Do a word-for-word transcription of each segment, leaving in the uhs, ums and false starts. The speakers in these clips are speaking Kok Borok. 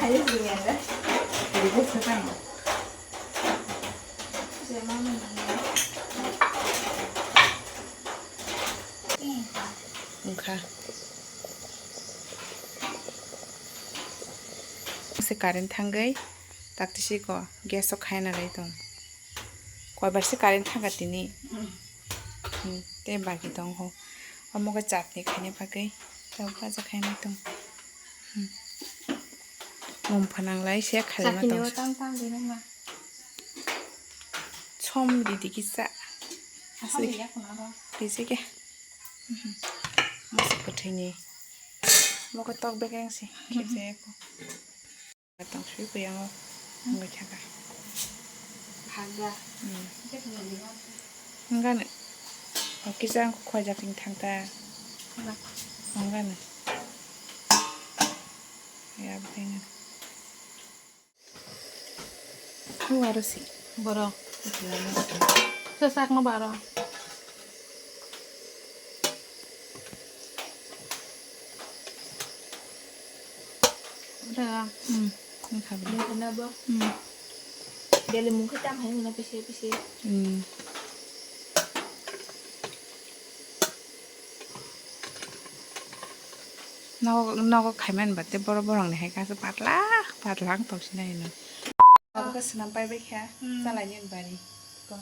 Khayo jingya da. Ribuk sa tang. Jema mani. Wngkha. Se current thangwi taktisi ko gas o khaina lai tong. Koibar se current thangkha tini. Hmm, tei bagi tong ho. Omo khe chutney khaina bagwi tabuk baja khaina tong. Hmm. Mung phanang lai se khaima tong. Chutney o tang tang de nang ma. Som ridi kisa. Asli. Kisa khe. Mhm. Masa kwthwini. Mokhe tok bekereng se. Mhm. Kisa ko. Tong sui ko yango. Wngwi thaka. Haga. Hmm. Wngkha no. O kisa ang khwajak wng thang ta. Wngkha no. Ya, bwkhwino. Aro si. Borok. Swsak no baro. Udah. Hmm. Ini kabel. Ini kenapa? Hmm. Dia lembu kita main mana pisi pisi. Hmm. Nogo, nogo khaimani ba tei borok borokni hai khe patla patla wng tong sinai hino. Abo khe swnam pai bai kha. Hmm. Chalaini bari. Ko.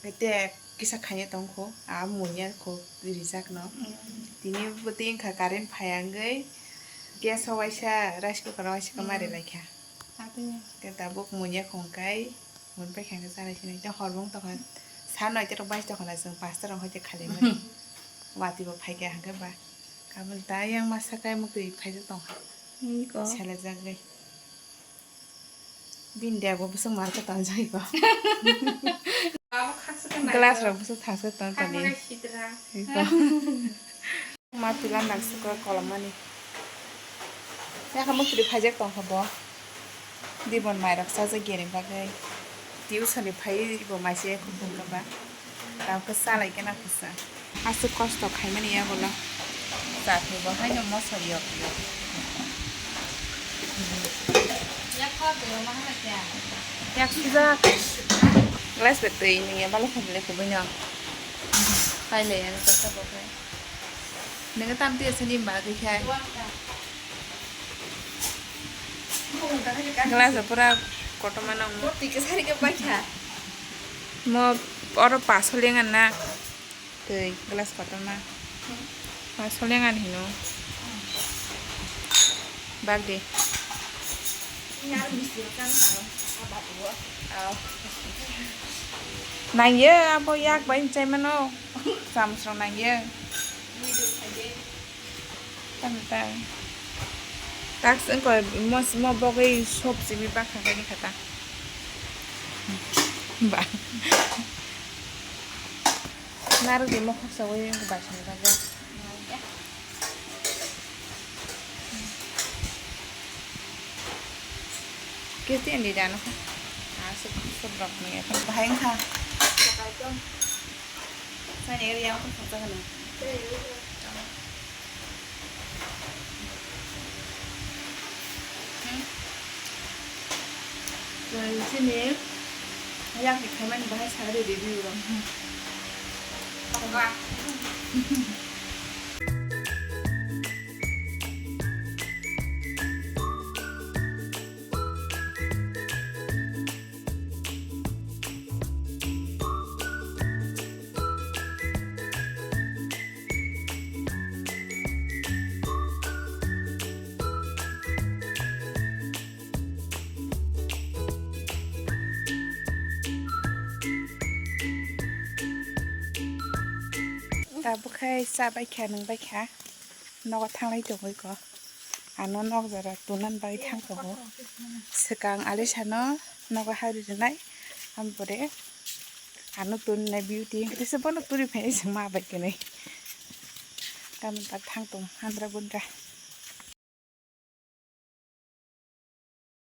Tei kisa khaina tong kho, a munya kho rijak no. Hmm. Tini bo tei wngkha current phai wngwi gas o waisa rice cooker o waisa khe mari lai kha. Tei tabuk munya khong kai, mun pai kha khe chanai sinai. Tei hor bo wng tongkha, sa noi ta rok bai tongkha na chwng pasta rok hoi te khali mani. Wati bo phai kha hwnkhe ba. Kabul ta yang masa kai muk twi phai tongkha. Selejak gai. Bini dek bo bwswk mal khe tong jai ko. Glass rok bwswk thas khe tong toni. Ma pila nak suka kolom mani. Yakha muk twi phai jak tong kha bo. Dibon mai rok sajak gini bagwi. Tuition ni phai bo mai se khum khum kha ba. Tamo khe salai khe na kisa. Aswk kosto khaimani yagulo. Chakni bo haino moso yok yok. Yak sujak. Glass bai twi nungya balo khum le kubui no. Khai le yang kasa bo khai. Nungya tam tiya sani ma gwi khai. Glass pura kotorma nang. Mo twi kwsari khe paikha. Mo oro paso lengan na. Twi glass kotorma. Paso lengan hino. Baldi. Nangya abo yak bai chai mano. Samsung nangya. Tang tang. Tax engko mos mo bogei sop simi bakha kani khata. Ba. Narwk di mokhok sawi bai sini bagwi. Kesti yang di dano. Asuk suk rok ni ya. Bahai kha. Sani area ko kha. Chini yakni khaimani bahai sa review rok. Tabuk khai cha bai kha, nwng bai kha. Nogo thanglai tongwi ko. Ano nok jora tunan bai thang tongo. Swkang Alisano nogo hari rwnai. Ampore ano tuninai beauty. Kisa bono turi phai se ma bai kwnwi. Tamo ta thang tong handra gundra.